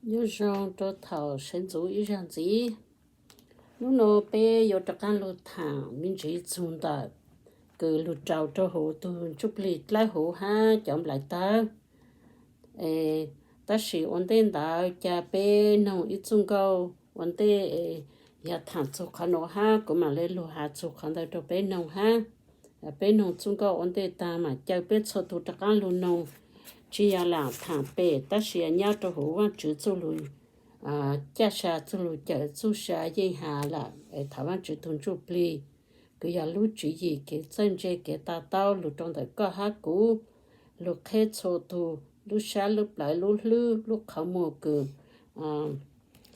Nyob zoo rau thaum sawv ntxuv ib zaug ntxiv. Hnub no peb yuav rov qab lug tham me ntsis txug ntawm kws lug raus rau huv tug ntsuj plig dlawb huv hab cov nplais tawb. Tab sis ua ntej ntawd ca peb noog ib txuj nkauj ua ntej, yog tham txug qhov nuav hab kuv mam le lug has txug qhov ntawd rau peb noog hab. Peb noog txuj nkauj ua ntej taag mam caw peb txhua tug rov qab lug noog, tsi yog lam tham pem tab sis nyob rau huv Vaajtswv txuj lug caj sa, txuj lug cawm txuj sa yeej has lawm es thov Vaajtswv tug ntsuj plig kws yog lub tswv yim kev txawj ntse kev to taub lug rau ntawm koj hab kuv, lug qheb txhua tug lub sab lub plawv lub hlwb lub qhov muag kws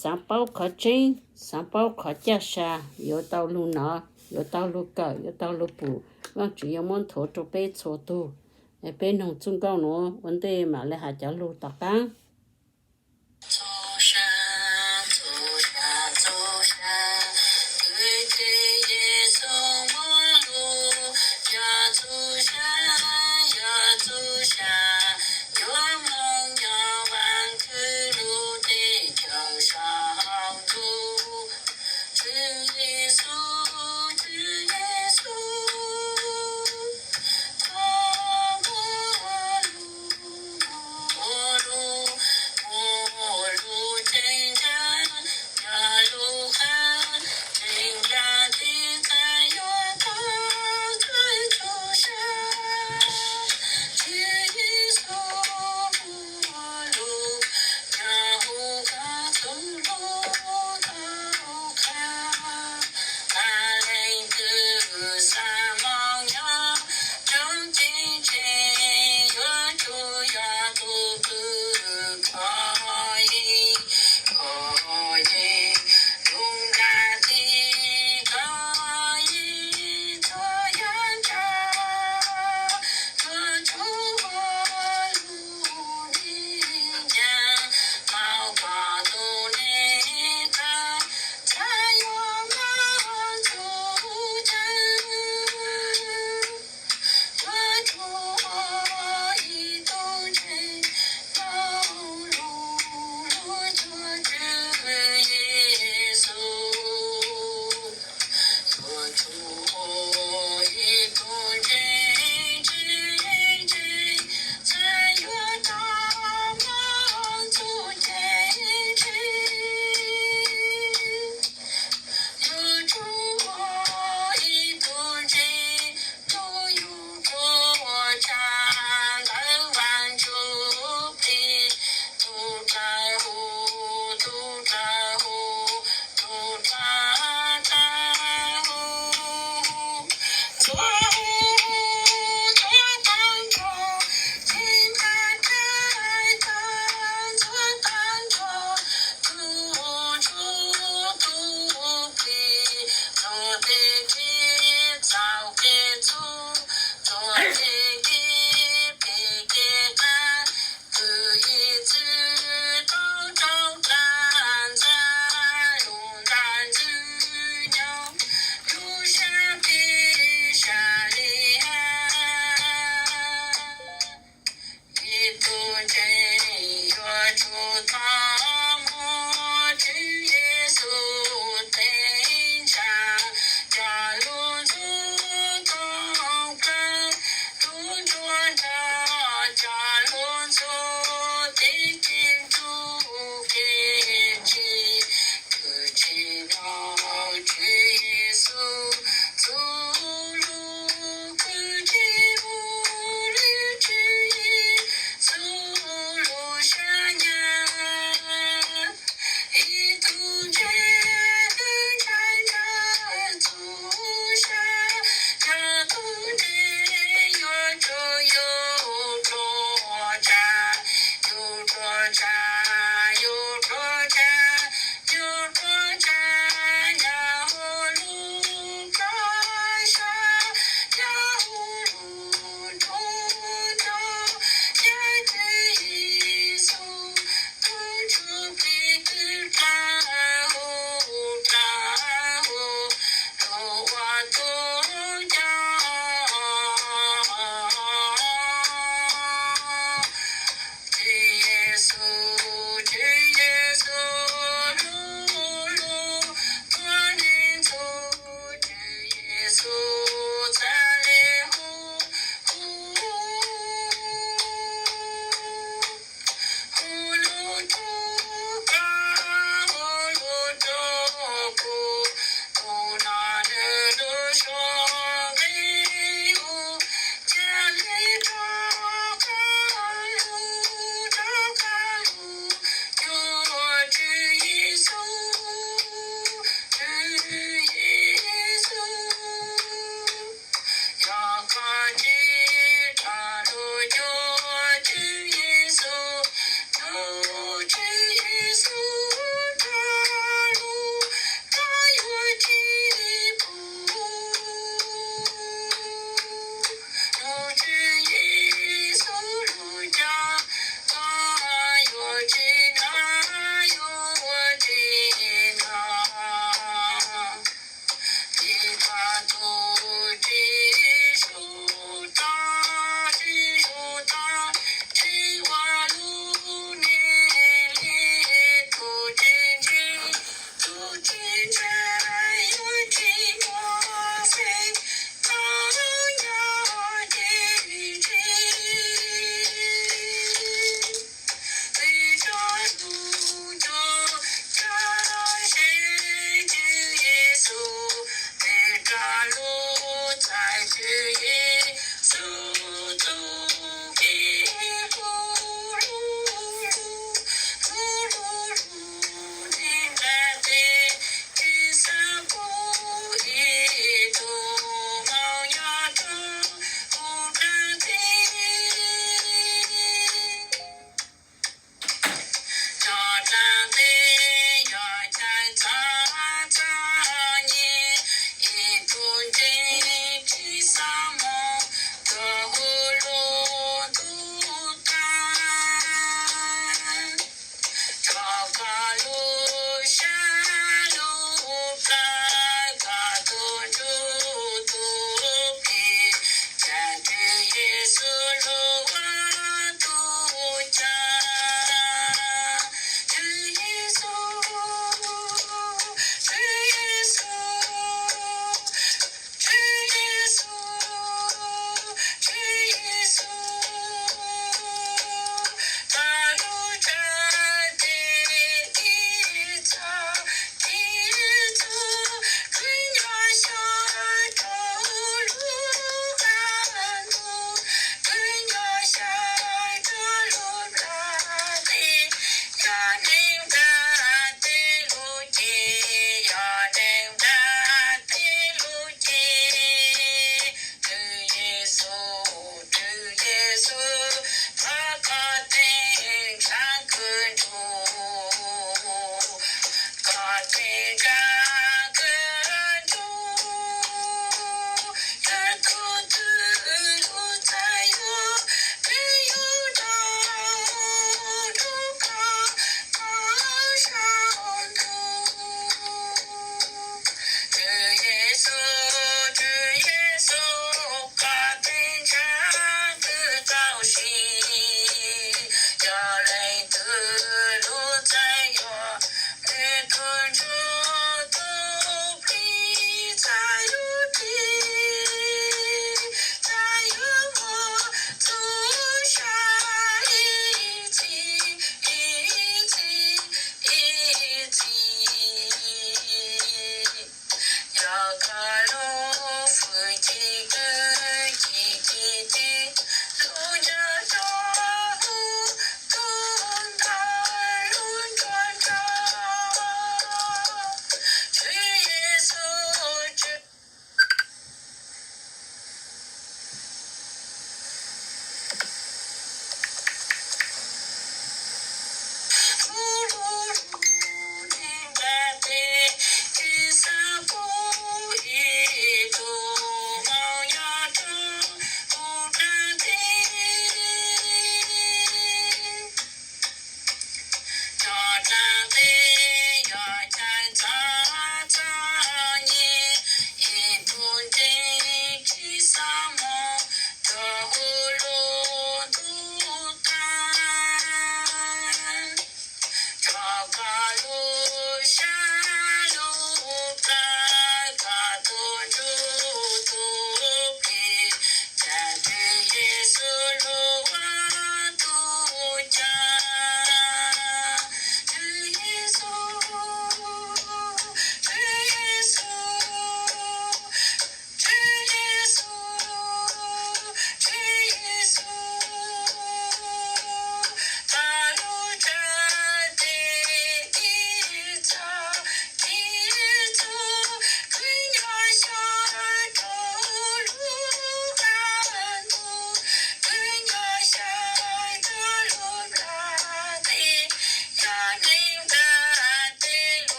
xaav paub qhov tseeb, xaav paub qhov caj sa, yuav tau lug nov, yuav tau lug kawm, yuav tau lug pum. Vaajtswv yuav muab nthuav rau peb txhua tug. Peb noog txuj nkauj nuav ua ntej mam le has cov lug tom qaab.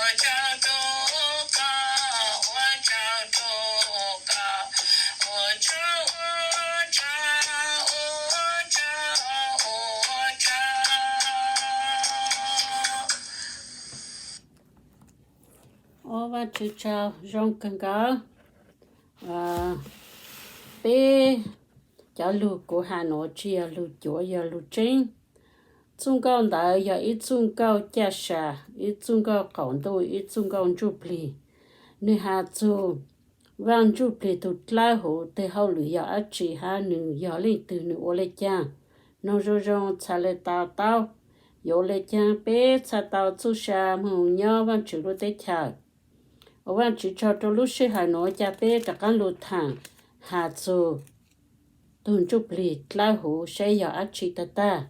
Ua Vajtswv tsaug zoo kawg nkaus. Peb cov lug kuv has nuav tsis yog lug cuav, yog lug tseeb. Txuj nkauj ntawd yog ib txuj nkauj caj sam, ib txuj nkauj qaum ntuj, ib txuj nkauj ntsuj plig. Nwg has txug Vaaj Ntsuj Plig tug dlawb huv teg hauj lwm yog dlaab tsi hab nwg yog leej twg, nwg ua le caag. Noog zoo zoo txhaj le to taub yuav ua le caag peb txhaj tau txuj sa moog nyob Vaajtswv lub teb chaws. Ua Vaajtswv tsaug rua lub sij hawm nuav ca peb rov qaab lug thaam has txug tug ntsuj plig dlawb huv saib yog dlaab tsi tag tag.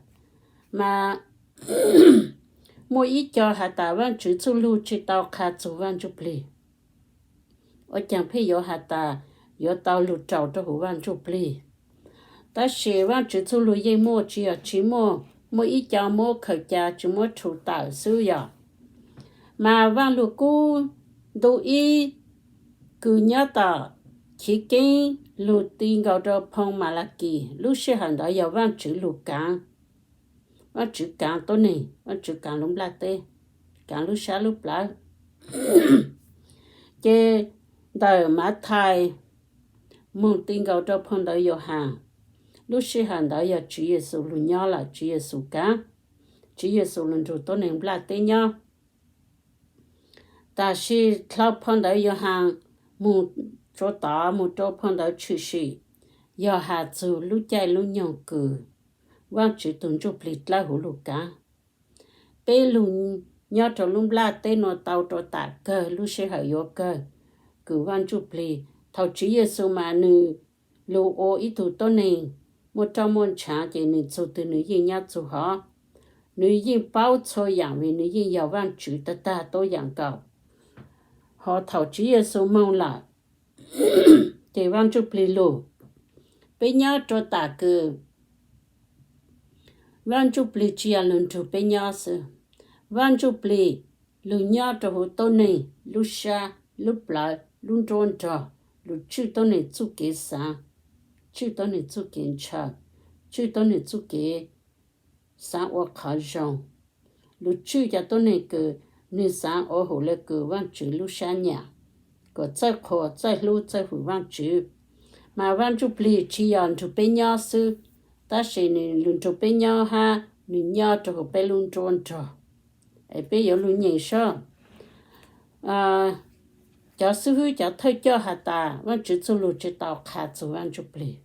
Mas muaj ib co has tas Vaajtswv txuj lug tsi tau qha txug Vaaj Ntsuj Plig. Ua caag pheej yuav has tas yuav tau lug raus rua huv Vaaj Ntsuj Plig? Tab sis Vaajtswv txuj lug yeej muaj, tsi yog tsi muaj, muaj ib co muab khaws ca tsi muab rhu tawm xwb yog. Mas Vaaj Lug Kub ntu ib kws nyob tom chiv keeb lug ti nkaus rua phoo Malakis, lub sij hawm ntawd yog Vaajtswv lug kaav, Vaajtswv kaav tuab neeg, Vaajtswv kaav lub nplaj teb, kaav lub sab lub plawv. Ces ntawm Mathais moog ti nkaus rua phoo ntawv Yauhas, lub sij hawm ntawd yog Tswv Yexus lug nyob lawm, Tswv Yexus kaav, Tswv Yexus lug nrug tuab neeg nplaj teb nyob. Tab sis dlhau phau ntawv Yauhas moog rua tod moog rua phau ntawv Tshwm Sim, yog has txug lub caij lub nyoog kws Vaajtswv tug Ntsuj Plig dlawb huv lug kaav. Peb lug nyob rua lub nplaj teb nuav tau rua tam kawg lub sij hawm yuav kawg kws Vaaj Ntsuj Plig, thaus Tswv Yexus mas nwg lug ua ib tug tuab neeg muaj roj muaj ntshaav ces nwg txug twg nwg yeej nyob txug hov. Nwg yeej paub txhua yaam vim nwg yeej yog Vaajtswv tag tag tuab yaam nkaus. Ho thaus Tswv Yexus moog lawm, ces Vaaj Ntsuj Plig lug. Peb nyob rua tam kws Vaaj Ntsuj Plig tsi yog lug nrug peb nyob xwb. Vaaj Ntsuj Plig lug nyob rua huv tuab neeg lub sab, lub plawv, lub nruab nrog, lug tswj tuab neeg txuj kev xaav, tswj tuab neeg txuj kev ntshaw, tswj tuab neeg txuj kev xaav ua qhov zoo, lug tswj cov tuab neeg kws nwg xaav ua hum le kws Vaajtswv lub sab nyam, kom txawj qhuas, txawj hlub, txawj hwm Vaajtswv. Mas Vaaj Ntsuj Plig tsi yog nrug peb nyob xwb, tab sis nwg lug nrug peb nyob hab nwg nyob rua huv peb lub nruab nrog. Es peb yuav lug nyeem seb, cov xib hwb cov thawj coj has tas Vaajtswv txuj lug tsi tau qha txug Vaaj Ntsuj Plig,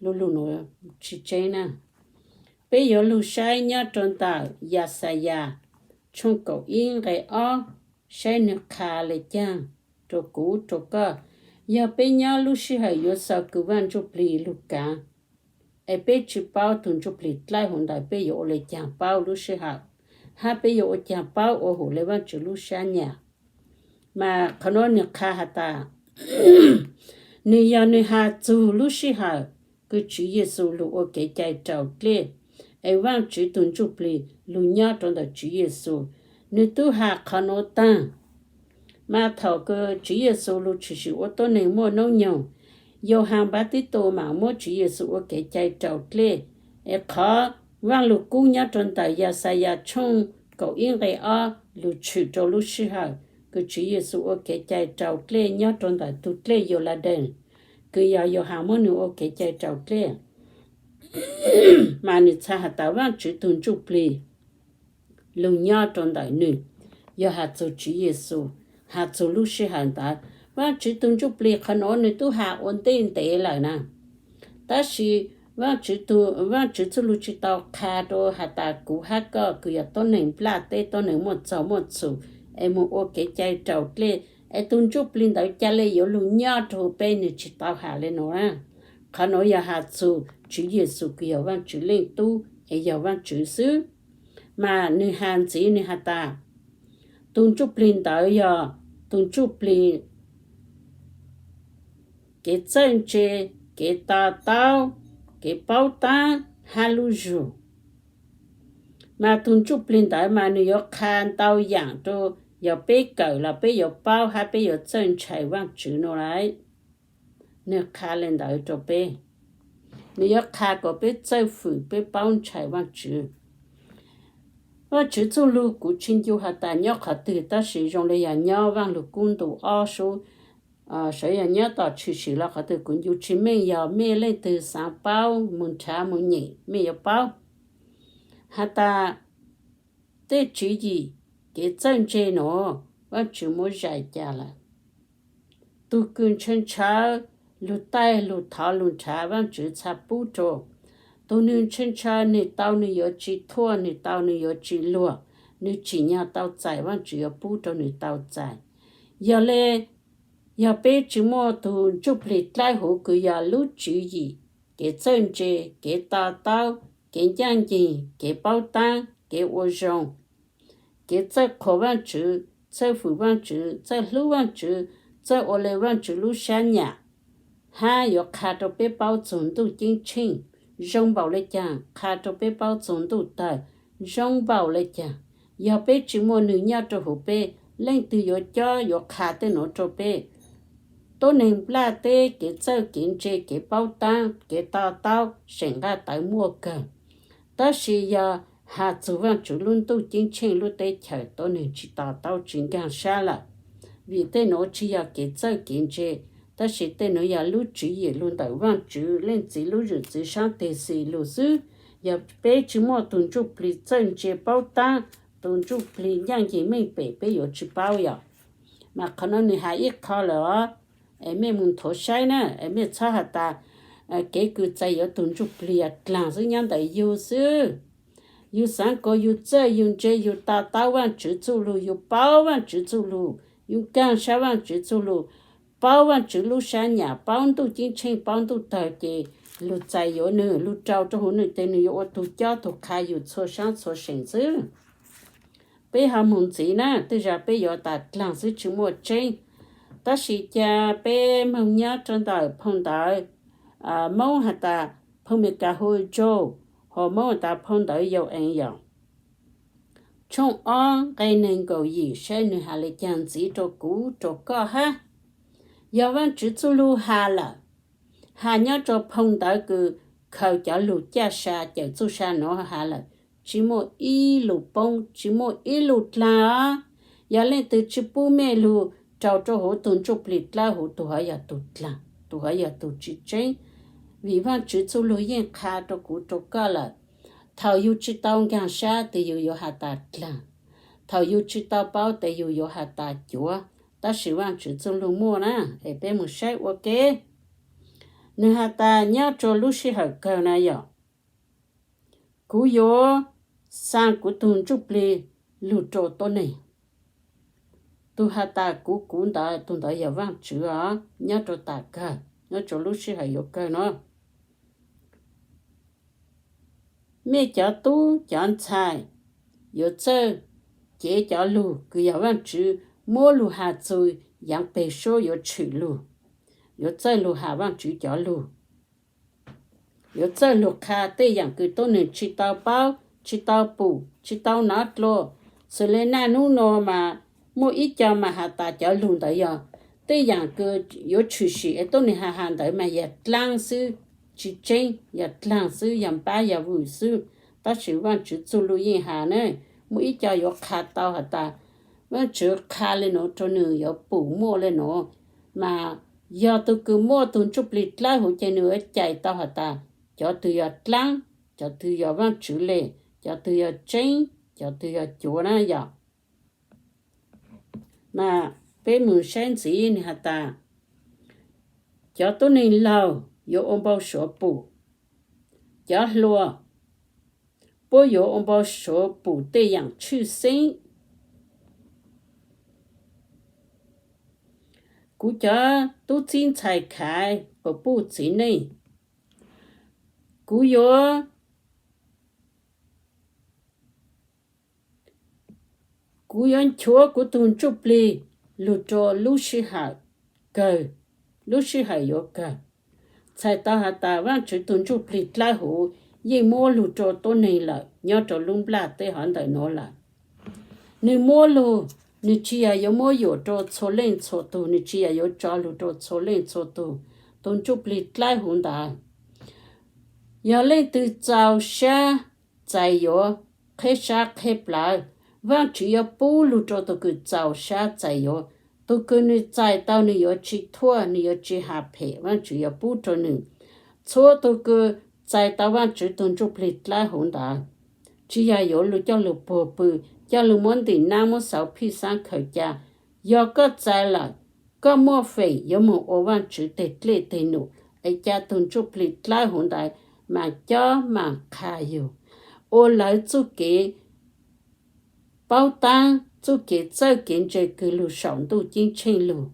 lu lug nuav tsi tseeb na. Peb yuav lug saib nyob rua ntawm Yaxayas tshooj kaum ib nqe ob, saib nwg qha le caag rua kuv rua koj. Yog peb nyob lub sij hawm yuav xaus kws Vaaj Ntsuj Plig lug kaav, es peb tsi paub tug Ntsuj Plig dlawb huv ntawd peb yuav ua le caag paub lub sij hawm, hab peb yuav ua caag paub ua hum le Vaajtswv lub sab nyam. Mas qhov nuav nwg qha has tas, nwg yog nwg has txug lub sij hawm kws Tswv Yexus lug ua kev cai raus dlej, es Vaajtswv tug Ntsuj Plig lug nyob rua ntawm Tswv Yexus, nwg tub has qhov nuav taag. Mas thaus kws Tswv Yexus lug tshwm sim ua tuab neeg muaj noob nyoog, Yauhas Npavtitus mas muab Tswv Yexus ua kev cai raus dlej. Es qhov Vaaj Lug Kub nyob rua ntawm Yaxayas tshooj kaum ib nqe ob lug tshwm rua lub sij hawm kws Tswv Yexus ua kev cai raus dlej nyob rua ntawm tug dlej Yauladees, kws yog Yauhas muab nwg ua kev cai raus dlej. Mas nwg txhaj has tas Vaajtswv tug Ntsuj Plig lug nyob rua ntawm nwg, yog has txug Tswv Yexus, has txug lub sij hawm ntawd. Vaajtswv tug Ntsuj Plig qhov nuav nwg tub has ua ntej ntev lawm na. Tab sis Vaajtswv txuj lug tsi tau qha rua has tas kuv hab koj kws yog tuab neeg nplaj teb, tuab neeg muaj txaug muaj txhum, es moog ua kev cai raus dlej, es tug Ntsuj Plig ntawd ca le yuav lug nyob rua huv peb, nwg tsi tau has le nuav. Qhov nuav yog has txug Tswv Yexus kws yog Vaajtswv Leej Tub es yog Vaajtswv xwb. Mas nwg has ntxiv nwg has tas, tug Ntsuj Plig ntawd yog tug Ntsuj Plig kev txawj ntse, kev to taub, kev paub taab hab lub zug. Mas tug Ntsuj Plig ntawd mas nwg yuav qha ntau yaam rua yog peb kawm los peb yuav paub hab peb yuav txawj ntshai Vaajtswv no lauj. Nwg qha le ntawd rua peb. Nwg yuav qha kom peb txawj fwm peb paub ntshai Vaajtswv. Vaajtswv txuj lug kuv tsi ncu has tas nyob qhov twg, tab sis zoo le yog nyob Vaaj Lug Kub ntu ob sub, sawv yog nyob tom tshwm sim los qhov twg kuv ncu tsi meej, yog mej leej twg xaav paub moog nrhav moog nyem mej yuav paub has tas tej tswv yim kev txawj ntse nuav Vaajtswv muab zais cas lawm. Tug kws ntshaw ntshaw, lug taij lug thov lug nrhav Vaajtswv txha pub rua. Tug nwg ntshaw ntshaw nwg tau nwg yuav tsi thuaj, nwg tau nwg yuav tsi luag, nwg tsim nyog tau txais Vaajtswv yuav pub rua nwg tau txais. Yog le, yog peb tsi muaj tug ntsuj plig dlawb huv kws yog lub tswv yim, kev txawj ntse, kev to taub, kev ncaaj nceeg, kev paub taab, kev ua zoo, kev txawj qhuas Vaajtswv, txawj fwm Vaajtswv, txawj hlub Vaajtswv, txawj ua le Vaajtswv lub sab nyam, hab yuav qha rua peb paub txug Ntuj Ceeb Tsheej zoo npaum le caag, qha rua peb paub txug Ntuj Tawg zoo npaum le caag. Yog peb tsi muaj nwg nyob rua huv peb, leej twg yuav cob yuav qha tej nuav rua peb? Tuab neeg nplaj teb kev txawj kev ntse kev paub taab kev to taub seem nqaj tawv muaj kawg, tab sis yog has txug Vaajtswv lub Ntuj Ceeb Tsheej lub teb chaws tuab neeg tsi to taub tsi nkaag sab lawm. Vim tej nuav tsi yog kev txawj kev ntse, tab sis tej nuav yog lub tswv yim lug ntawm Vaajtswv Leej Txiv lub zwm txwv saab teg xis lug xwb. Yog peb tsi muaj tug ntsuj plig txawj ntse paub taab, tug ntsuj plig ncaaj nceeg meej pem peb yuav tsi paub yom. Mas qhov nuav nwg has ib qho lawm os, es mej moog nthuav saib na, es mej txhob has tas kev kws txais yuav tug ntsuj plig yog dlaag xwb nyob ntawm yug xwb. Yug xaav kuas yug txawj yug ntse yug to taub Vaajtswv txuj lug, yug paub Vaajtswv txuj lug, yug nkaag sab Vaajtswv txuj lug, paub Vaajtswv lub sab nyam, paub Ntuj Ceeb Tsheej, paub Ntuj Tawg ces lug txais yuav nwg, lug rau rua huv nwg tes nwg yuav ua tug cob tug qha yug txhua saab txhua seem xwb. Peb ho moog ntxiv na, tej zag peb yuav tas dlaag xwb tsi muaj tseeb. Tab sis ca peb moog nyob rua ntawm phau ntawv Moob has tas, phau Meskas hu Job, ho Moob has tas phau ntawv Yau-ees yom. Tshooj ob nqe neeg nkaum yim saib nwg has le caag ntxiv rua kuv rua koj hab. Yog Vaajtswv txuj lug has lawm, has nyob rua phau ntawv kws khaws cov lug caj sa cawm txuj sa nuav has lawm, tsi muaj ib lug poob tsi muaj ib lug dlaag os. Yog leej twg tsi pub mej lug rau rua huv tug ntsuj plig dlawb huv, tug hov yog tug dlaag, tug hov yog tug tsi tseeb. Vim Vaajtswv txuj lug yeej qha rua kuv rua koj lawm, thaum yug tsi tau nkaag sab tes yug yuav has tas dlaag, thaum yug tsi tau paub tes yug yuav has tas cuav. Tab sis Vaajtswv txuj lug muaj na, es peb moog saib ua ke. Nwg has tas nyob rua lub sij hawm kawg na yom, kuv yuav xaa kuv tug ntsuj plig lug rua tuab neeg. Tug has tas kuv, kuv ntawd, tug ntawd yog Vaajtswv os, nyob rua tas kawg, nyob rua lub sij hawm yuav kawg no. Mej cov tub cov ntxhais yuav txawj cev cov lug kws yog Vaajtswv muab lug has txug yaav peg suab yuav tshwm lug, yuav txawj lug has Vaajtswv cov lug, yuav txawj lug qha tej yaam kws tuab neeg tsi tau paub, tsi tau pum, tsi tau nov dlua. Xws le naj nub nua mas muaj ib co mas has tas cov lug ntawd yog tej yaam kws yuav tshwm sim es tuab neeg has has ntawd mas yog dlaab xwb, tsi tseeb, yog dlaag xwb, yog npab yog vwm xwb. Tab sis Vaajtswv txuj lug yeej has na, muaj ib co yuav qha tau has tas Vaajtswv qha le nuav rua nwg yuav pum muaj le nuav, mas yog tug kws muaj tug ntsuj plig dlawb huv ces nwg yuav cais tau has tas cov twg yog dlaab, cov twg yog Vaajtswv le, cov twg yog tseeb, cov twg yog cuav na yom. Mas peb moog saib ntxiv nwg has tas cov tuab neeg laug yuav ua npau suav pum, cov hluas puab yuav ua npau suav pum tej yaam tshwj xeeb. Kuv cov tub txib ntxhais Khaiv Quas Puj txiv neej, kuv yuav, kuv yuav nchuav kuv tug ntsuj plig lug rua lub sij hawm kawg, lub sij hawm yuav kawg. Txhais tau has tas Vaajtswv tug ntsuj plig dlawb huv yeej muab lug rua tuab neeg lawm nyob rua lub nplaj teb hov ntawm nuav lawm. Nwg muab lug Nws tsis yog yuav muab yuam rau txhua leej txhua tus, nws tsis yog yuav tso lug rau txhua leej txhua tus. Tus ntsuj plig dlawb huv ntawd, yog leej twg txaus sab txais yuav qheb sab qheb plawv, Vaajtswv yuav pub lug rau tug kws txaus sab txais yuav. Tug kws nws txais tau nws yuav tsis thuaj, nws yuav tsis has phem, Vaajtswv yuav pub rau nws. Txhua tug kws txais tau Vaajtswv tug ntsuj plig dlawb huv ntawd, tsis yog yuav lug coj lug puag pw, coj lug muab ntim nab muab xauv phij xaab khaws ca. Yog koj txais lawm, koj muaj feem yuav moog ua Vaajtswv teg dlej teg num, es ca tug ntsuj plig dlawb huv ntawd mas cob mas qha yug, ua lawv txuj kev paub taab, txuj kev txawj kev ntse kws lug saum ntuj ceeb tsheej lug.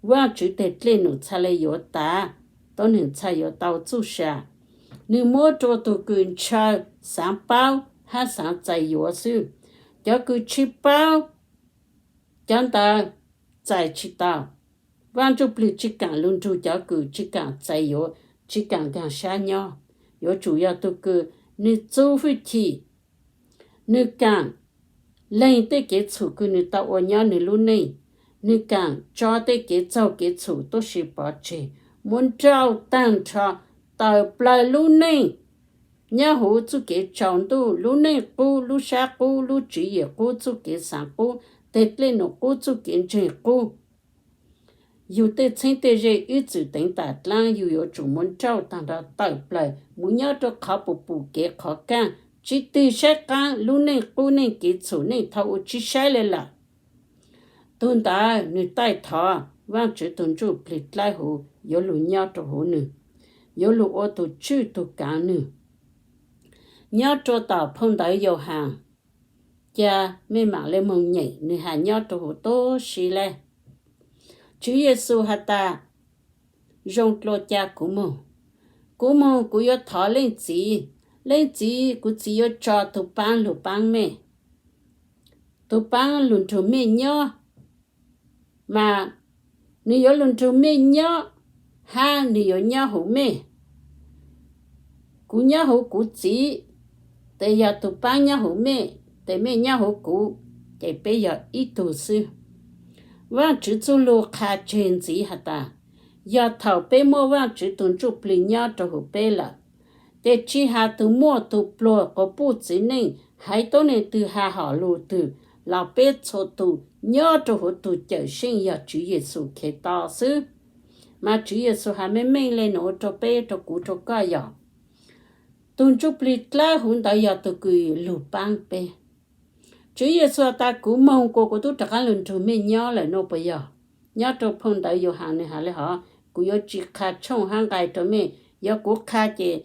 Vaajtswv teg dlej num txhaj le yuav tav, tuab neeg txhaj yuav tau txuj sa. Nws muab rua tug kws ntshaw xaav paub hab xaav txais yuav xwb. Cov kws tsis paub, cov ntawd txais tsis tau. Vaaj Ntsuj Plig tsis kaam lug nrug cov kws tsis kaam txais yuav, tsis kaam nkaag sab nyob. Yuav tsum yog tug kws nwg txuv fwj chim, nwg kaam leeg tej kev txhum kws nwg tau ua nyob nwg lub neej, nwg kaam tso tej kev txaug kev txhum tuab si pov tseg, muab nrauj taag nrho, tawm plawg lub neej nyob huv txuj kev tsaus ntuj, lub neej qub, lub sab qub, lub tswv yim qub, txuj kev xaav qub, teg dlej num qub, txuj kev ntseeg qub. Yug tej txheeb tej ze ib txwm teev tam dlaab, yug yuav tsum muab nrauj taag nrho tawm plawg mus nyob rua qhov pum pum kev qhov kaaj, tsis tig saib qaab, lub neej qub neej kev txhum neej thaus ua tsis saib le lawm. Tug ntawd nwg taij thov Vaajtswv tug Ntsuj Plig dlawb huv yuav lug nyob rua huv nwg, yuav lug ua tug tswj tug kaav nwg. Nyob rua tom phau ntawv Yauhaas, ca mej maam le moog nyeem nwg has nyob rua huv tuab si le. Tswv Yexus has tas, zoo dlua ca kuv moog. Kuv moog kuv yuav thov Leej Txiv, Leej Txiv, kuv Txiv yuav tso tug paab lug paab mej, tug paab lug nrug mej nyob, mas nwg yuav lug nrug mej nyob, hab nwg yuav nyob huv mej. Kuv nyob huv kuv Txiv, tes yog tug paab nyob huv mej, tes mej nyob huv kuv, ces peb yog ib tug xwb. Vaajtswv txuj lug qha tseg ntxiv has tas, yog thaus peb muaj Vaajtswv tug Ntsuj Plig nyob rua huv peb lawm, ces tsis has tug muaj tug pluag, quas puj txiv neej, haiv tuab neeg twg, has hom lug twg, los peb txhua tug nyob rua huv tug Cawmseej yog Tswv Yexus Khetos xwb. Mas Tswv Yexus has meej meej le nuav rua peb, rua kuv, rua koj yog, tug Ntsuj Plig dlawb huv ntawd yog tug kws lug paab peb. Tswv Yexus has tas, kuv moog kuas kuv tub rov qaab lug nrug mej nyob lawm nuav puas yog? Nyob rua phau ntawv Yauhaas nwg has le hov, kuv yuav tsis qha tshooj hab nqai rua mej. Yog kuv qha ces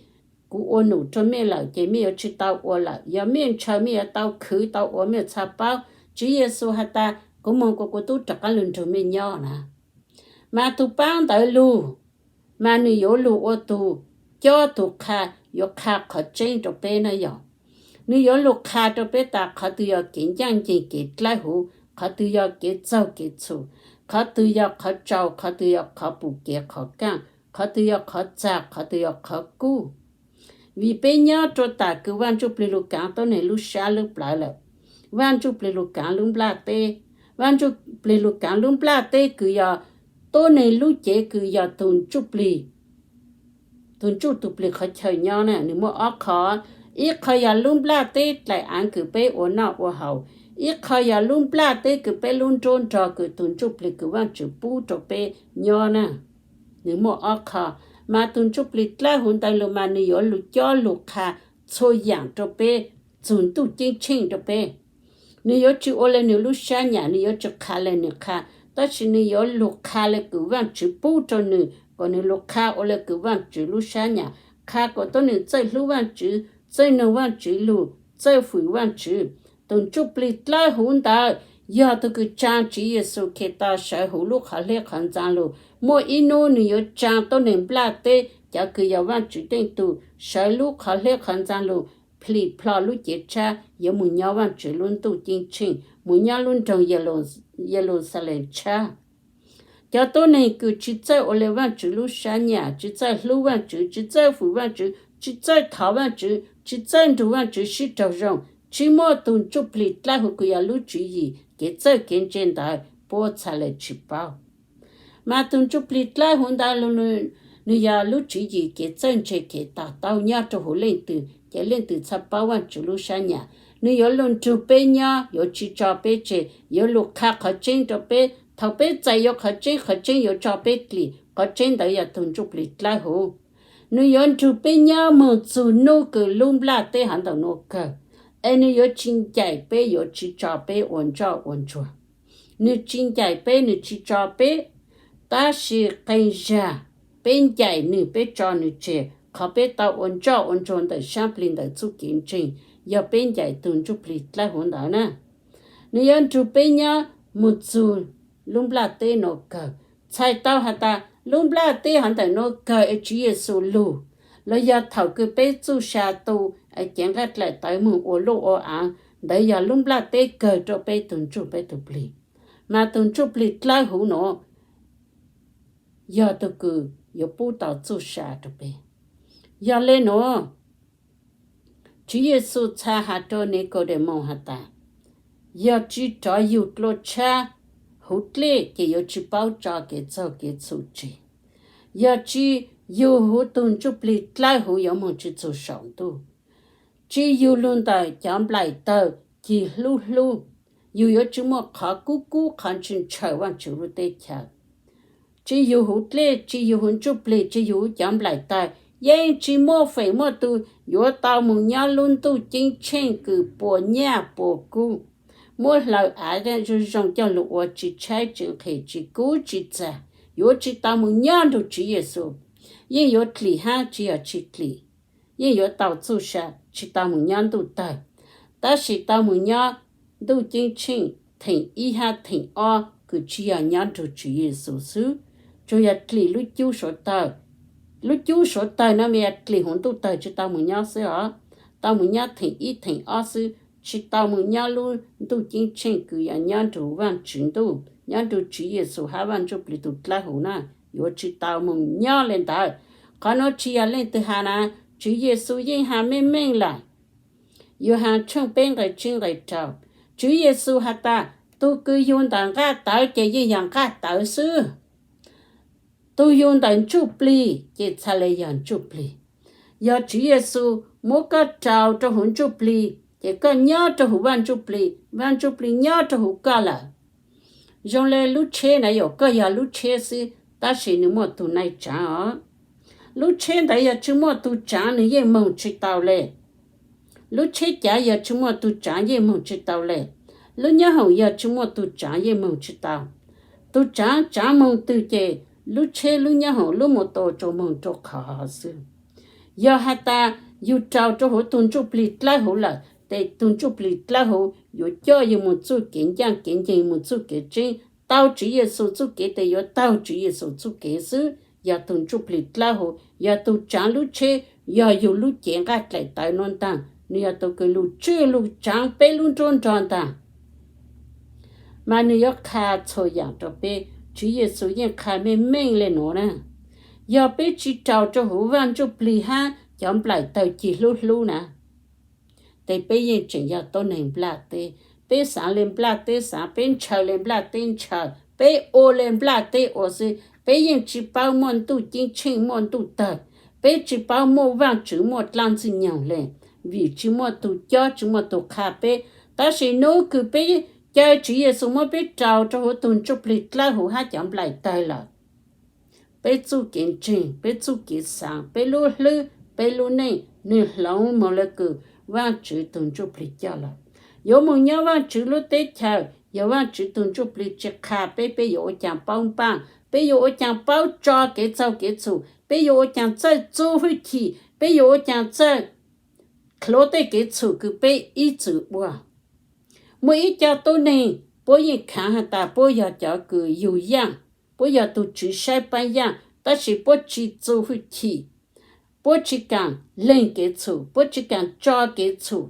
kuv ua num rua mej lawm ces mej yuav tsis tau ua lawm. Yog mej ntshaw mej yuav tau khwv tau ua mej txhaj paub. Tswv Yexus has tas, kuv moog kuas kuv tub rov qaab lug nrug mej nyob na. Mas tug paab ntawd lug, mas nwg yuav lug ua tug cob tug qha, yuav qha qhov tseeb rua peb na yog. Nwg yuav lug qha rua peb tas qhov twg yog kev ncaaj nceeg kev dlawb huv, qhov twg yog kev txaug kev txhum, qhov twg yog qhov tsaus, qhov twg yog qhov pum kev qhov kaaj, qhov twg yog qhov txag, qhov twg yog qhov kub. Vim peb nyob rua tas kws Vaaj Ntsuj Plig lug kaav tuab neeg lub sab lub plawv lawm. Vaaj Ntsuj Plig lug kaav lub nplaj teb. Vaaj Ntsuj Plig lug kaav lub nplaj teb kws yog tuab neeg lub cev kws yog tug Ntsuj Plig, tug Ntsuj tug Plig qhov chaw nyob na, nwg muaj ob qho. Ib qho yog lub nplaj teb dlaim aav kws peb ua noj ua haus, ib qho yog lub nplaj teb kws peb lub nruab nrog kws tug Ntsuj Plig kws Vaajtswv pub rua peb nyob na. Nwg muaj ob qho, mas tug Ntsuj Plig dlawb huv ntawd lug mas nwg yuav lug cob lug qha txhua yaam rua peb, txug ntuj ceeb tsheej rua peb. Nwg yuav tsis ua le nwg lub sab nyam, nwg yuav tsis qha le nwg qha, tab sis nwg yuav lug qha le kws Vaajtswv pub rua nwg, kom nwg lug qha ua le kws Vaajtswv lub sab nyam, qha kom tuab neeg txawj hlub Vaajtswv, txawj noog Vaajtswv lug, txawj fwm Vaajtswv. Tug Ntsuj Plig dlawb huv ntawd yog tug kws tsaa Tswv Yexus Khetos sawv huv lub qhov hleb qhov ntxaa lug. Muaj ib nub nwg yuav tsaa tuab neeg nplaj teb, cov kws yog Vaajtswv teej tug, sawv lub qhov hleb qhov ntxaa lug, plim plho lub cev tshab, yuav moog nyob Vaajtswv lub ntuj ceeb tsheej, moog nyob lub nroog Yeluxalees tshab. Cov tuab neeg kws tsis txawj ua le Vaajtswv lub sab nyam, tsis txawj hlub Vaajtswv, tsis txawj fwm Vaajtswv, tsis txawj thov Vaajtswv, tsis txawj nrug Vaajtswv sib raug zoo, tsis muaj tug Ntsuj Plig dlawb huv kws yog lub tswv yim kev txawj kev ntse ntawd puab txhaj le tsis paub. Mas tus ntsuj plig dlawb huv ntawd, nws yog lub tswv yim kev txawj ntse kev to taub nyob rau huv leej twg ces leej twg txhaj paub Vaajtswv lub sab nyam. Nws yuav lug nrug peb nyob, yuav tsis tso peb tseg, yuav lug qha qhov tseeb rau peb. Thaum peb txais yuav qhov tseeb, qhov tseeb yuav tso peb dlim. Qhov tseeb ntawd yog tus ntsuj plig dlawb huv. Nws yuav nrug peb nyob moog txug nub kws lub nplaj teb hov ntawm nuav kawg, es nws yuav tsis ncaim peb, yuav tsis tso peb ua ntsoj ua ntsuag. Nws tsis ncaim peb, nws tsis tso peb, tab sis qee zag peb ncaim nws, peb tso nws tseg, qhov peb tau ua ntsoj ua ntsuag ntawm saab plig ntawm txuj kev ntseeg, yog peb ncaim tus ntsuj plig dlawb huv ntawd na. Nws yuav nrug peb nyob moog txug lub nplaj teb nuav kawg. Txhais tau has tas lub nplaj teb hov ntawm nuav kawg es Tswv Yexus lug, los yog thaum kws peb txuj sa tu, cev nqaij dlaim tawv moog ua luj ua aav, ntawd yog lub nplaj teb kawg rau peb tug ntsuj peb tug plig. Mas tus ntsuj plig dlawb huv nuav yog tug kws yuav pub tau txuj sa rau peb. Yog le nuav, Tswv Yexus txhad has rau Nikaudemoos has tas, yog tsis rov yug dlua tshab huv dlej ces yuav tsis paub tso kev txaug kev txhum tseg. Yog tsis yug huv tug ntsuj plig dlawb huv yuav moog tsis txug saum ntuj. Tsis yug lug ntawm cov nplaim tawg cig hlub hlub, yug yuav tsis muaj qhov kub kub qhov ntshaw ntshaw Vaajtswv lub teb chaws. Tsis yug huv dlej, tsis yug huv ntsuj plig, tsis yug huv cov nplaim tawg, yeej tsis muaj feem muaj tug yuav tau moog nyob lub ntuj ceeb tsheej kws puas nyaj puas kub, muab hlawv av zoo zoo coj lug ua tsis tshaib tsis nqhis tsis kub tsis txag, yuav tsis tau moog nyob nrug Tswv Yexus. Yeej yuav dlim hab tsis yog tsis dlim, yeej yuav tau txuj sa, tsis tau moog nyob ntuj tawg, tab sis tau moog nyob ntuj ceeb tsheej theem ib hab theem ob kws tsis yog nyob nrug Tswv Yexus xwb, tsuas yog dlim lub cub suav tawg. Lub cub suav tawg no mas yog dlim huv ntuj tawg tsis tau moog nyob xwb os, tau moog nyob theem ib theem ob xwb, tsis tau moog nyob lub ntuj ceeb tsheej kws yog nyob nrug Vaajtswv ntuj, nyob nrug Tswv Yexus hab Vaaj Ntsuj Plig tug dlawb huv na, yuav tsis tau moog nyob le ntawd. Qhov nuav tsis yog leej twg has na, Tswv Yexus yeej has meej meej lawm. Yauhas tshooj peb nqai tsib nqai rau, Tswv Yexus has tas, tug kws yug ntawm nqaj tawv ces yeej yog nqaj tawv xwb. Tug yug ntawm ntsuj plig ces txhaj le yog ntsuj plig. Yog Tswv Yexus muab koj rau rau huv ntsuj plig ces koj nyob rau huv Vaaj Ntsuj Plig, Vaaj Ntsuj Plig nyob rau huv koj lawm. Zoo le lub tsheb na, yog koj yog lub tsheb xwb, tab sis nws muaj tug neeg tsaav os. Lub tsheb ntawd yog tsis muaj tug tsaav nws yeej moog tsis tau le. Lub tsheb cav yog tsis muaj tug tsaav yeej moog tsis tau le. Lub nyob hoom yog tsis muaj tug tsaav yeej moog tsis tau. Tug tsaav tsaav moog twg ces lub tsheb lub nyob hoom lub mus tua tsuas moog rau qhov xwb. Yog has tas yug rau rau huv tug ntsuj plig dlawb huv lawm ces tug ntsuj plig dlawb huv yuav coj yug mus txuj kev ncaaj kev nceeg, mus txuj kev tseeb, taug Tswv Yexus txuj kev tes yuav taug Tswv Yexus txuj kev xwb. Yog tug ntsuj plig dlawb huv, yog tug tsaav lub tsheb, yog yug lub cev nqaj dlaim tawv nuav ntaag, nws yog tug kws lug tswj lug tsaav peb lub nruab nrog ntaag. Mas nws yuav qha txhua yaam rau peb. Tswv Yexus yeej qha meej meej le nuav na, yog peb tsis rau rau huv Vaaj Ntsuj Plig hab cov nplaim tawg cig hlub hlub na, tes peb yeej tseem yog tuab neeg nplaj teb. Peb xaav le nplaj teb xaav, peb ntshaw le nplaj teb ntshaw, peb ua le nplaj teb ua xwb. Peb yeej tsis paub muaj ntuj ceeb tsheej muaj ntuj tawg, peb tsis paub muaj Vaajtswv muaj dlaab Ntxwg Nyoog le, vim tsis muaj tug cob tsis muaj tug qha peb. Tab sis nub kws peb caw Tswv Yexus muab peb rau rau huv tug ntsuj plig dlawb huv hab cov nplaim tawg lawm, peb txuj kev ntseeg, peb txuj kev xaav, peb lub hlwb, peb lub neej, nwg hloov moog le kws Vaajtswv tug ntsuj plig coj lawm. Yuav moog nyob Vaajtswv lub teb chaws, yog Vaajtswv tug ntsuj plig tsis qha peb, peb yuav ua caag paub npaaj, peb yuav ua caag paub tso kev txaug kev txhum, peb yuav ua caag txawj txuj hwj chim, peb yuav ua caag txawj hluav tej kev txhum kws peb ib txwm ua. Muaj ib co tuab neeg puab yeej khaav has tas puab yog cov kws yug yaaj, puab yog tug tswv saib paab yaaj, tab sis puab tsi txuj hwj chim, puab tsi kaam leeg kev txhum, puab tsi kaam tso kev txhum,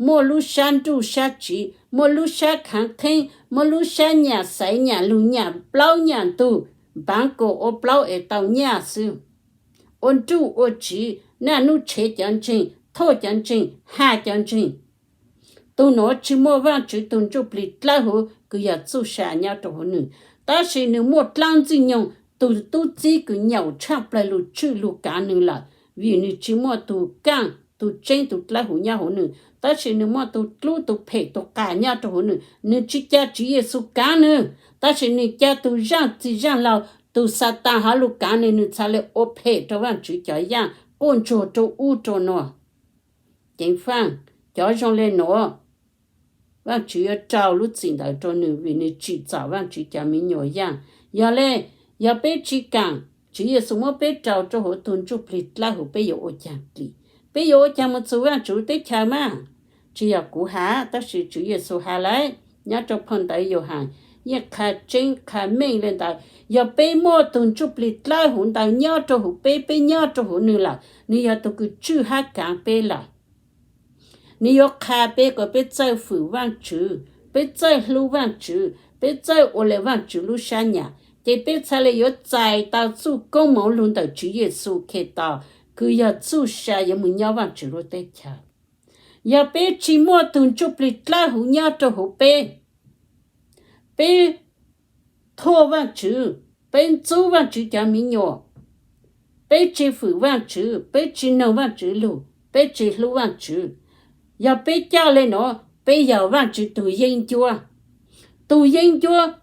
muaj lub sab nruj sab tsiv, muaj lub sab khaav kheeb, muaj lub sab nyam xaiv nyam lug nyam plaub nyam ntug, npaav kaus ua plaub es tau nyaj xwb, ua nruj ua tsiv, naj nub tshev cov ntseeg, thuaj cov ntseeg, ha cov ntseeg. Tus nuav tsis muaj Vaajtswv tug Ntsujplig dlawb huv kws yog txuj sa nyob rua huv nwg, tab sis nwg muaj dlaab Ntxwg Nyoog tug tub txib kws nyaum tshaj plawg lug tswj lug kaav nwg lawm, vim nwg tsis muaj tug kaaj tug tseeb tug dlawb huv nyob huv nwg, tab sis nwg muaj tug dlub tug phem tug qas nyob rua huv nwg. Nwg tsis ca Tswv Yexus kaav nwg, tab sis nwg ca tug zaaj txwg zaaj laug, tug Xaataav hov lug kaav nwg, nwg txhad le ua phem rua Vaajtswv cov yaaj, quaj ntsuag rua ub rua nuav. Ceev faaj, cov zoo le nuav, Vaajtswv yuav rau lub txim ntawd rua nwg vim nwg tsim txom Vaajtswv cov miv nyuas yaaj. Yog le, yog peb tsis kaam, Tswv Yexus muab peb rau rua huv tug Ntsujplig dlawb huv, peb yuav ua caag dim? Peb yuav ua caag moog txug Vaajtswv teb chaws mas? Tsis yog kuv has, tab sis Tswv Yexus has lawm nyob rua phau ntawv Yauhas, yeej qha tseeb qha meej le ntawd. Yog peb muaj tug Ntsujplig dlawb huv ntawd nyob rua huv peb, peb nyob rua huv nwg lawm, nwg yog tug kws tswj hab kaav peb lawm. Nwg yuav qha peb kom peb txawj fwm Vaajtswv, peb txawj hlub Vaajtswv, peb txawj ua le Vaajtswv lub sab nyam, ces peb txhad le yuav txais tau txuj koob moov lug ntawm Tswv Yexus Khetos, kws yog txuj sa yuav moog nyob Vaajtswv lub teb chaws. Yog peb tsis muaj tug Ntsujplig dlawb huv nyob rua huv peb, peb thuaj Vaajtswv, peb ntxub Vaajtswv cov miv nyuas, peb tsis fwm Vaajtswv, peb tsis noog Vaajtswv lug, peb tsis hlub Vaajtswv, yog peb coj le nuav, peb yog Vaajtswv tug yeeb ncuab. Tug yeeb ncuab,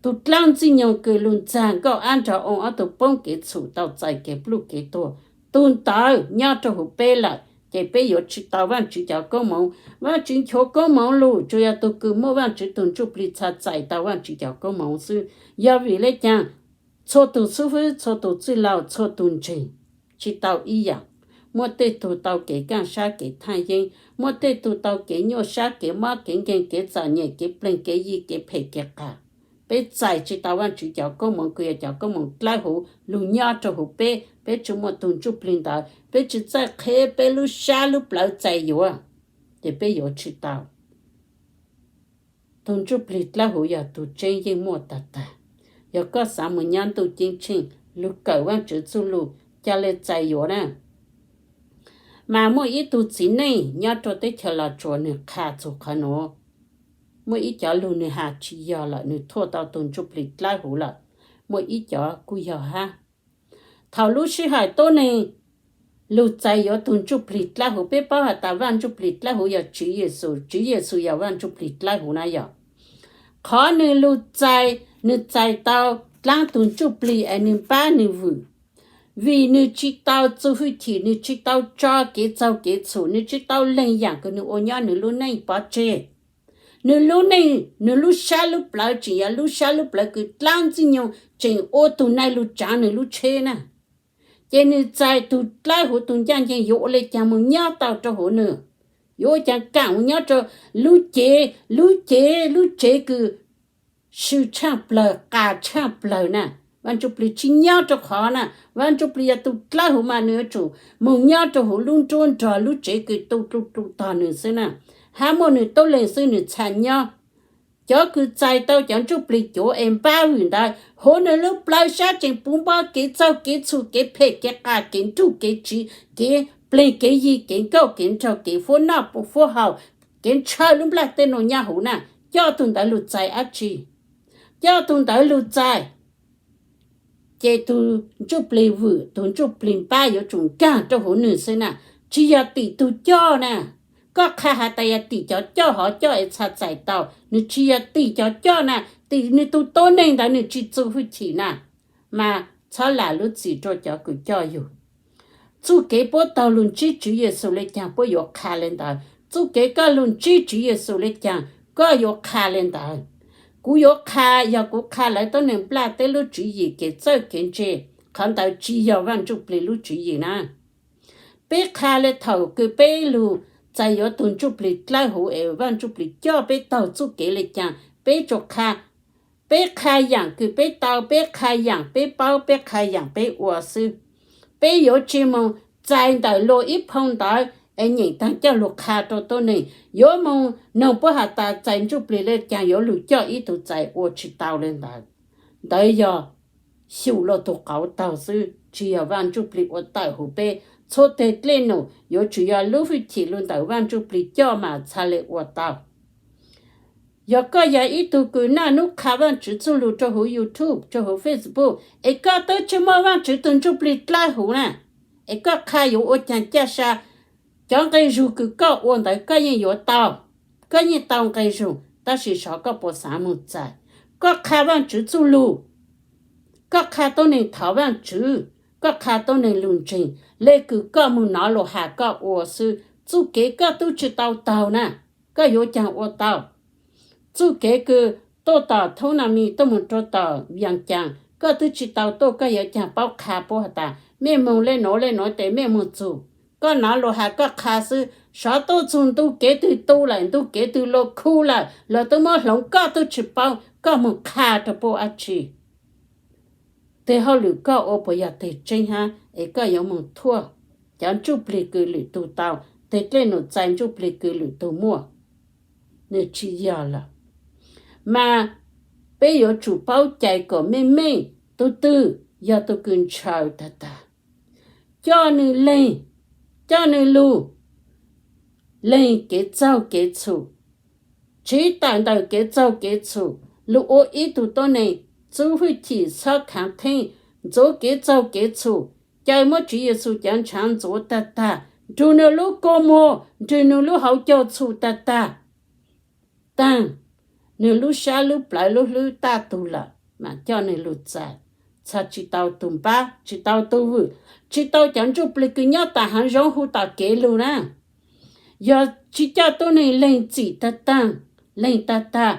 tug dlaab Ntxwg Nyoog kws lug ntxag nkauj ab nrog oo ob tug poob kev txhum tau txais kev pluj kev tuag, tug ntawd nyob rua huv peb lawm, ces peb yuav tsis tau Vaajtswv cov koob moov. Vaajtswv nchuav koob moov lug tsuas yog tug kws muaj Vaajtswv tug Ntsujplig txhad txais tau Vaajtswv cov koob moov xwb. Yog vim le caag? Txhua tug xib fwb, txhua tug txwj laug, txhua tug ntseeg tsis tau ib yaam. Muaj tej tug tau kev kaaj sab kev thaaj yeeb, muaj tej tug tau kev nyuaj sab kev mob kev nkeeg kev txom nyem kev pleeg kev yi kev phem kev qas. Peb txais tsis tau Vaajtswv cov koob moov kws yog cov koob moov dlawb huv lug nyob rua huv peb. Peb tsis muaj tug Ntsujplig ntawd, peb tsis txawj qheb peb lub sab lub plawv txais yuav, ces peb yuav tsis tau. Tug Ntsujplig dlawb huv yog tug tseeb yeej muaj tag tag. Yog koj xav moog nyob ntuj ceeb tsheej, lug kawm Vaajtswv txuj lug, ca le txais yuav na. Mas muaj ib tug txiv neej nyob rua teb chaws Los Tsuas nwg qha txug qhov nuav. Muaj ib cov lug nwg has tsis yog lawm, nwg thuaj tau tug Ntsujplig dlawb huv lawm. Muaj ib cov kuj yog hab. Thaum lub sij hawm tuab neeg lug txais yuav tug Ntsujplig dlawb huv, peb paub has tas Vaaj Ntsujplig dlawb huv yog Tswv Yexus, Tswv Yexus yog Vaaj Ntsujplig dlawb huv na yog. Qhov nwg lug txais, nwg txais tau dlaab tug Ntsujplig es nwg npab nwg vwm, vim nwg tsis tau txuj hwj chim, nwg tsis tau tso kev txaug kev txhum, nwg tsis tau leeg yaam kws nwg ua nyob nwg lub neej pov tseg. Nwg lub neej, nwg lub sab lub plawv tseem yog lub sab lub plawv kws dlaab Ntxwg Nyoog tseem ua tug nai lug tsaav nwg lub tsheb na. Ces nwg txais tug dlawb huv tug ncaaj nceeg yuav ua le caag moog nyob tau rua huv nwg? Yuav ua caag kaam moog nyob rua lub cev, lub cev, lub tsev kws swm tshaaj plawg, qas tshaaj plawg na. Vaaj Ntsujplig tsis nyob rua qhov na. Vaaj Ntsujplig yog tug dlawb huv mas nwg yuav tsum moog nyob rua huv lub nruab nrog lub tsev kws tu tu tu tog nwg xwb na. Hab muaj nwg tuab leeg xwb nwg txhaj nyob. Cov kws txais tau cov Ntsujplig cuav es npab vwm ntawd, huv nwg lub plawv sab tseem puv npo kev txaug kev txhum kev phem kev qas kev nrug kev tsiv kev pleeg kev yi kev nkauj kev nraug kev fuab noj fuab haus kev ntshaw lub nplaj tej nuav nyob huv na. Coj tug ntawd lug txais dab tsi? Coj tug ntawd lug txais, ces tug Ntsujplig vwm tug Ntsujplig npab yuav tsum nkaag rua huv nwg xwb na. Tsis yog tim tug coj na. Koj qha has tas yog tim cov coj hov coj es txhaj txais tau, nwg tsis yog tim cov coj na. Tim nwg tug tuab neeg ntawd nwg tsis txuj hwj chim na. Mas txhob lam lub txim rua cov kws coj yug. Txuj kev puab taug lug ntsib Tswv Yexus le caag puab yuav qha le ntawd. Txuj kev koj lug ntsib Tswv Yexus le caag koj yuav qha le ntawd. Kuv yuav qha, yog kuv qha lawv tuab neeg nplaj teb lub tswv yim kev txawj kev ntse, qhov ntawd tsis yog Vaaj Ntsujplig lub tswv yim na. Peb qha le thaum kws peb lug txais yuav tug Ntsujplig dlawb huv es Vaaj Ntsujplig coj peb taug txuj kev le caag peb tsuas qha. Peb qha yaam kws peb tau, peb qha yaam peb paub, peb qha yaam peb ua xwb. Peb yuav tsis moog txais ntawm luag ib phau ntawv es nyeem taag coj lug qha rua tuab neeg. Yuav moog noog puab has tas txais Ntsujplig le caag yuav lug coj ib tug txais, ua tsis tau le ntawd. Ntawd yog xyum luag tug qauv taug xwb, tsis yog Vaaj Ntsujplig ua tawm huv peb. Txhua teg dlej num yuav tsum yog lub hwj chim lug ntawm Vaaj Ntsuj Plig coj mas txhaj le ua tau. Yog koj yog ib tug kws naj nub qha Vaajtswv txuj lug rua huv YouTube, rua huv Facebook, es koj twb tsi muaj Vaajtswv tug Ntsuj Plig dlawb huv na, es koj qha yuav ua caag caj sa, cov nqe zug kws koj ua ntawd koj yeej yuav tau, koj yeej tau nqe zug, tab sis xyov koj puas xaav moog txais. Koj qha Vaajtswv txuj lug, koj qha tuab neeg thov Vaajtswv, koj qha tuab neeg lug ntseeg, le kws koj moog nov lug has koj ua xwb, txuj kev koj tub tsi tau taug na, koj yuav caag ua tau? Txuj kev kws tuaj tom Thoob Nas Mis tuaj moog rua tom Vias Caas, koj twb tsi tau tuaj, koj yuav caag paub qha puab has tas mej moog le nuav le nuav tes mej moog txug? Koj nov lug has koj qha xwb, xyov tuaj txug ntu kev twg tu lawm, ntu kev twg lug khu lawm, lawv twb muab hloov koj tub tsi paub, koj moog qha rua puab ua dlaab tsi? Teg hauj lwm koj ua puas yog teg tseeb hab es koj yuav moog thuaj cov ntsuj plig kws lwm tug tau, teg dlej num txais ntsuj plig kws lwm tug muaj? Nwg tsi yog lawm. Mas peb yuav tsum paub cai kom meej meej, tug twg yog tug kws ntshaw tag tag, coj nwg leeg, coj nwg lug, leeg kev txaug kev txhum, tsiv tawm ntawm kev txaug kev txhum, lug ua ib tug tuab neeg txuj hwj chim, txhob khaav theej, ntxuav kev txaug kev txhum, caw muab Tswv Yexus cov ntshaav ntxuav tag tag, nrug nwg lub kua muag, nrug nwg lub hauv caug txhum tag tag, taag nwg lub sab lub plawv lub hlwb taj tug lawm, mas coj nwg lug txais, txhad tsi tau tug npab, tsi tau tug vwm, tsi tau cov ntsuj plig kws nyob taag haav zoov hu tom kev lug na. Yog tsi coj tuab neeg leeg txim tag taag, leeg tag tag,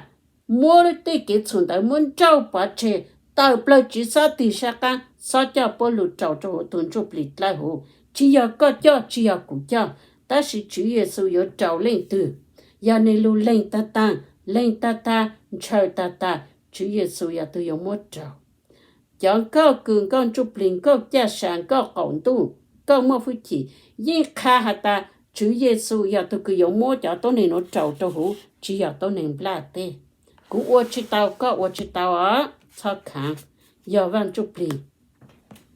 muab tej kev txhum ntawd muab nrauj pov tseg, tawm plawg tsiv xob tig sab qaab, xob coj puab lug rau rua huv tug ntsuj plig dlawb huv. Tsi yog koj coj, tsi yog kuv coj, tab sis Tswv Yexus yuav rau leej twg? Yog nwg lug leeg tag taag, leeg tag tag, ntshaw tag tag, Tswv Yexus yog tug yuav muab rau. Cov nkauj kws nkauj ntsuj plig, nkauj caj sa, nkauj qaum ntuj, nkauj muaj hwj chim yeej qha has tas Tswv Yexus yog tug kws yuav muab cov tuab neeg nuav rau rua huv, tsi yog tuab neeg nplaj teb. Kuv ua tsi tau, koj ua tsi tau os, txhob khaav. Yog Vaaj Ntsuj Plig,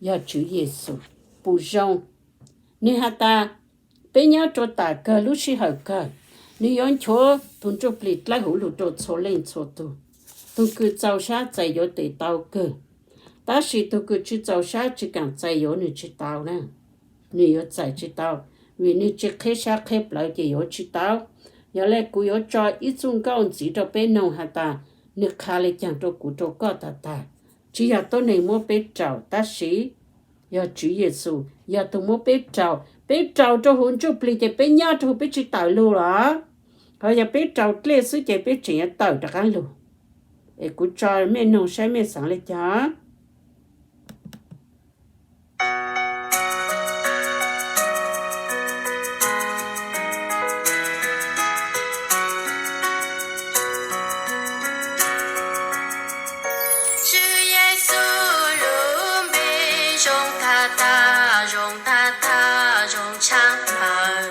yog Tswv Yexus. Pum zoo, nwg has tas peb nyob rua taam kawg lub sij hawm kawg, nwg yuav nchuav tug ntsuj plig dlawb huv lug rua txhua leej txhua tug. Tug kws txaus sab txais yuav tes tau kawg, tab sis tug kws tsi txaus sab tsi kaam txais yuav nwg tsi tau na, nwg yuav txais tsi tau, vim nwg tsi qheb sab qheb plawv ces yuav tsi tau. Yog le kuv yuav tso ib txuj nkauj ntxiv rua peb noog has tas nwg qha le caag rua kuv rua koj tag tag. Tsi yog tuab neeg muab peb rau, tab sis yog Tswv Yexus yog tug muab peb rau. Peb rau rua huv ntsuj plig ces peb nyob rua huv, peb tsi tawm lug los? Ho yog peb rau dlej xwb ces peb tseem yuav tawm rov qaab lug. Es kuv tso mej noog saib mej xaav le caag. Tswv Yexus lub npe zoo tag tag, zoo tag tag, zoo tshaj plaws.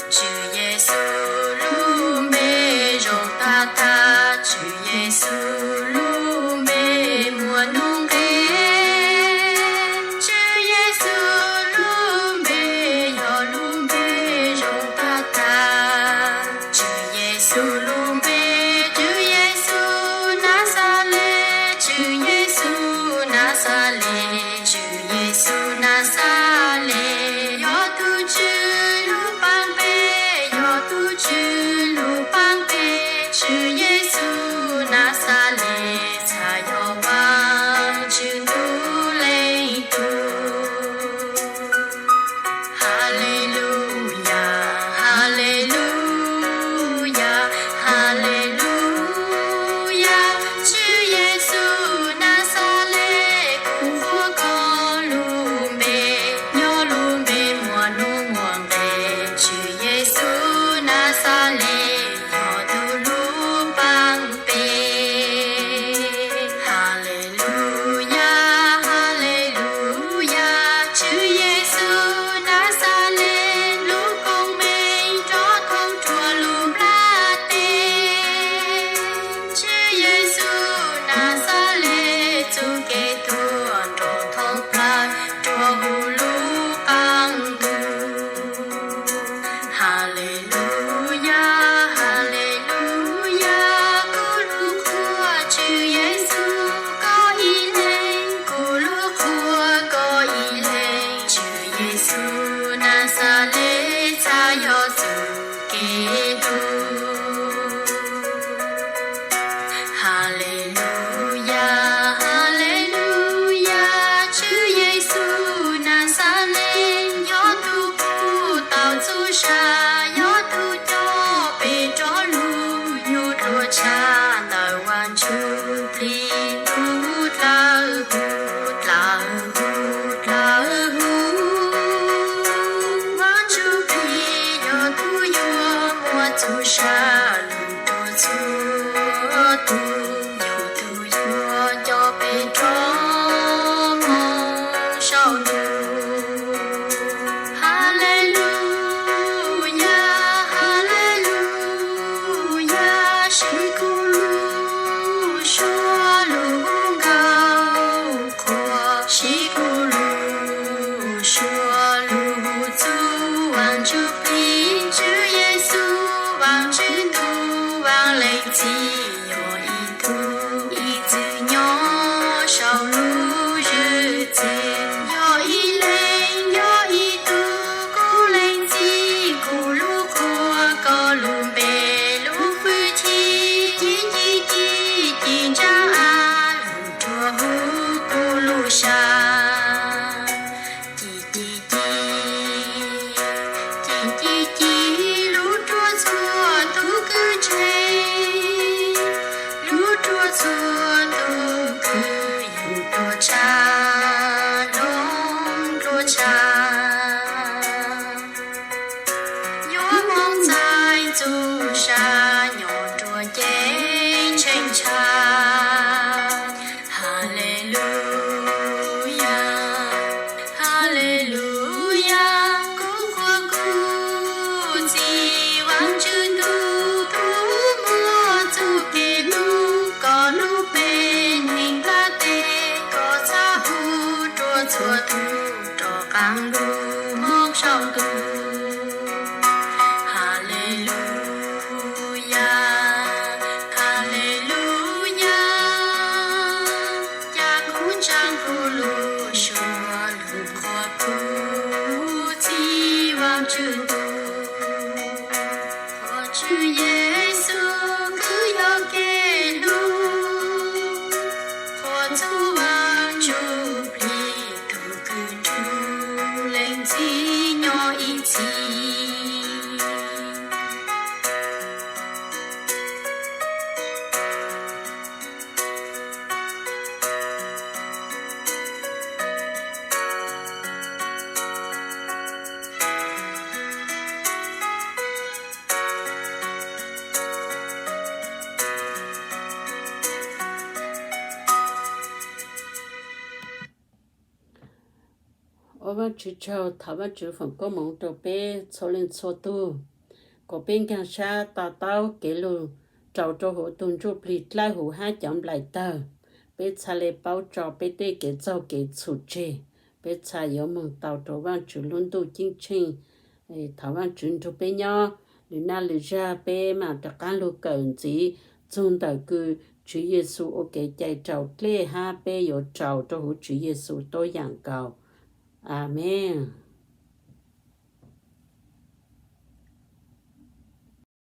Tswv Yexus lub npe zoo tag tag, Tswv Yexus lub npe Tus kwv yug dua tshav, hloov dua tshav, yuav moog txais txuj sa, nyob rua ceeb tsheej tshav. Haleluyas, haleluyas, kuv qhuas kuv txiv Vaajtswv tug, tug muaj txuj kev hlub, koj hlub peb neeg nplaj teb, koj txhaj hu rua txhua tug rov qaab lug moog saum ntuj. Haleluyas, haleluyas, ca kuv ntsaag kuv lug suav lug qhuas kuv txiv Vaajtswv tug. Qhuas Tswv Yexus kws yog kev hlub, qhuas txug Vaajtswv Plig tug kws tug leej txiv nyob ib txhis. Ua Vaajtswv tsaug, thov Vaajtswv foom koob moov rua peb txhua leej txhua tug, kuas peb nkaag sab to taub kev lug rau rua huv tug ntsuj plig dlawb huv hab cov nplaim tawg. Peb txhaj le paub tso peb tej kev txaug kev txhum tseg, peb txhaj yuav moog tau rua Vaajtswv lub ntuj ceeb tsheej. Thov Vaajtswv nrug peb nyob, lwm naj lwm zag peb maam rov qaab lug kawm ntxiv txug ntawm kws Tswv Yexus ua kev cai raus dlej hab peb yuav raus rua huv Tswv Yexus tuab yaam nkaus. Amees.